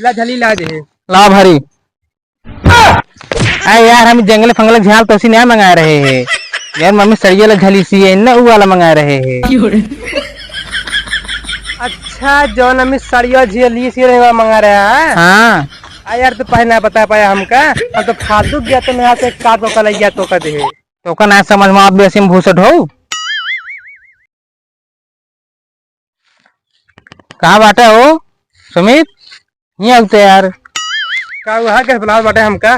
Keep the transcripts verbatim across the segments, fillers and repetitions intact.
ला झली ला दे। ला भरी। अरे यार, हम जंगल फंगल झाल तोसी नया मंगाए रहे हैं। यार, मम्मी सरिया ला झली सी है ना, उ वाला मंगाए रहे हैं। अच्छा, जौन मम्मी सरिया झली सी रहे, वाला मंगाए रहे हैं? हाँ। आ यार, तू पहले ना बता पाया हमका, हम तो फालतू गया तो मैं यहाँ से काट तो कल गया तो कर दे। तो का ना समझ में आप बेसी में भूसट हो। कहाँ बाटे हो सुमित? नहीं आते यार। का हुआ के बुलावत बाटे हमका?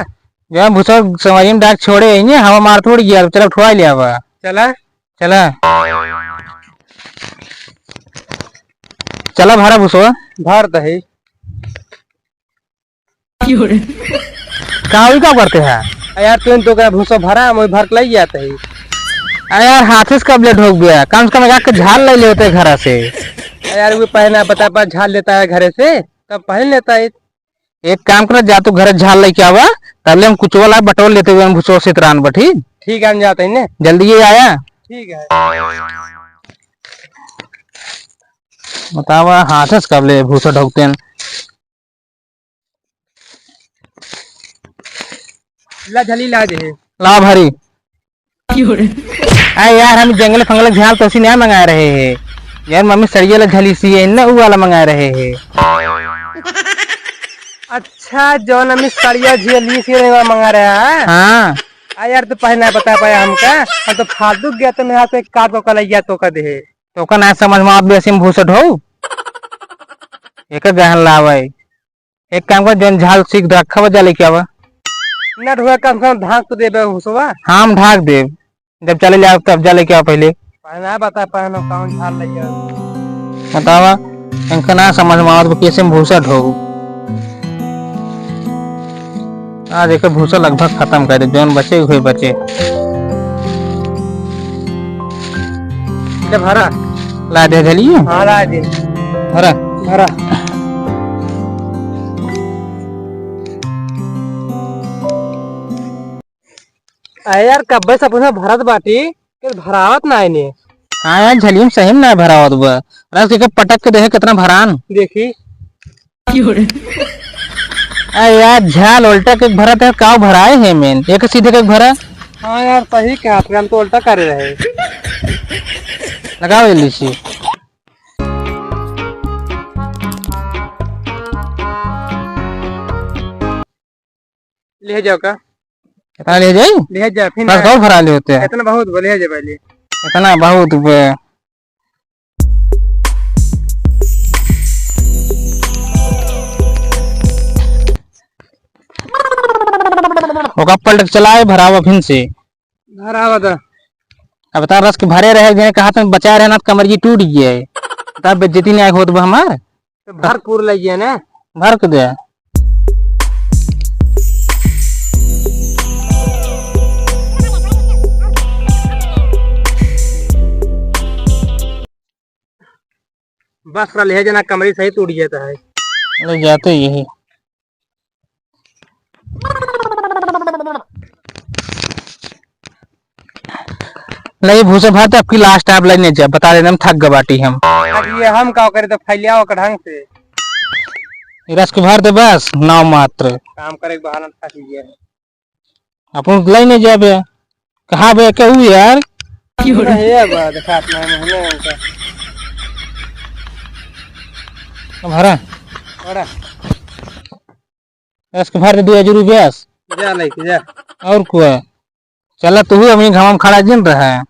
जो भूसो संगवारी में डाक छोड़े ही नहीं, हवा मार थोड़ी गया, चला उठवा लिया बा। चला। चला। चला भरा भूसो। भर दही। का हुई, का करते हैं? आ यार, तू तो का भूसो भरा, हम भर के लई जाते ही। अरे यार, हाथे से कब ले ढोक गया? कम से कम एक आध झाल ले लेते घरा से। आ यार, वो पहले ना बता पा झाल लेता है घरे से, तब पहन लेता है। एक काम कर, जा तू घरे झाल लेके आवा, तब ले हम कुचवा ला बटोर लेते हुए हम भूसो से इतरान बठी। ठीक है, हम जाते हैं ने। जल्दी ये आया। ठीक है। बतावा, हाथे से कब ले भूसो ढोकते हैं? ला झली ला दे। ला भरी। अरे यार, हम जंगल फंगल झाल तोसी नया मंगाए रहे हैं। यार, मम्मी सरिया ला झली सी है ना, उ वाला मंगाए रहे हैं। अच्छा, जौन मम्मी सरिया झली सी रहे, वाला मंगा रहे हैं? हाँ। आ यार, तू पहले ना बता पाया हमका, हम तो फालतू गया तो मैं यहाँ से काट को कलैया तो कर दे। तो का ना समझ में आप बेसी में भूसट हो। एक गहन लावे। एक काम कर, जौन झाल सीख रखा बा, जा लेके आवा। ना ढोआ, कम से कम ढाक तो देबे भूसवा। हाँ, हम ढाक देब। जब चले जाओ, तब जा लेके आओ पहले। पहना बता, पहनो कौन झाल लेके आओ। बतावा, इनका ना समझ में आवत बा, कैसे में भूसा ढोऊ। आज एक भूसा लगभग खत्म कर दे, जौन बचे हुए बचे। ले भरा। ला दे झली। हाँ, ला दे। भरा। भरा। अरे यार, कब्बे से अपना भरत बाटी, के भरावत ना आइने। हाँ यार, झलियम सही में ना भरावत बा। रस के पटक के देखे कितना भरान। देखी। अरे यार, झाल उल्टा के भरत है, काव भराए है मेन, एक सीधे के भरा। हाँ यार, सही कहा, हम तो उल्टा करे रहे। लगाओ जल्दी से। ले जाओ का? कितना ले जाई? ले जा, फिर बस ना। बहुत भरा ले होते हैं। इतना बहुत बा, ले जा पहले। इतना बहुत बा। ओका पलट के चलाए, भरावा फिन से। भरावा दा। अब बता, रस के भरे रहे, जेने कहा था बचाए रहना, कमर जी टूट गया है। तब बेइज्जती नहीं होत बा हमार। तो भर पूर लग गया ना। भर के दे। बस रा ले जना, कमरी सही टूट गया था है। ले जाते यही। ले भूसा भात, अब की last आप लेने जा, बता देना हम थक गए बाटी हम। अब ये हम का करे तो फैलिया ओकर ढंग से। ये रस के भर दे बस, नाम मात्र। काम करे के बहाना थक गया है। अपन लेने जाबे। कहाँ बे केहू यार? अरे ये बा, देखा अपना मुँह में उनका। भरा। बड़ा। रस के भर दे दो हजार रुपया। जा लेके जा। और कुआ? चला तू ही अपनी घाम खड़ा जिन रहा है।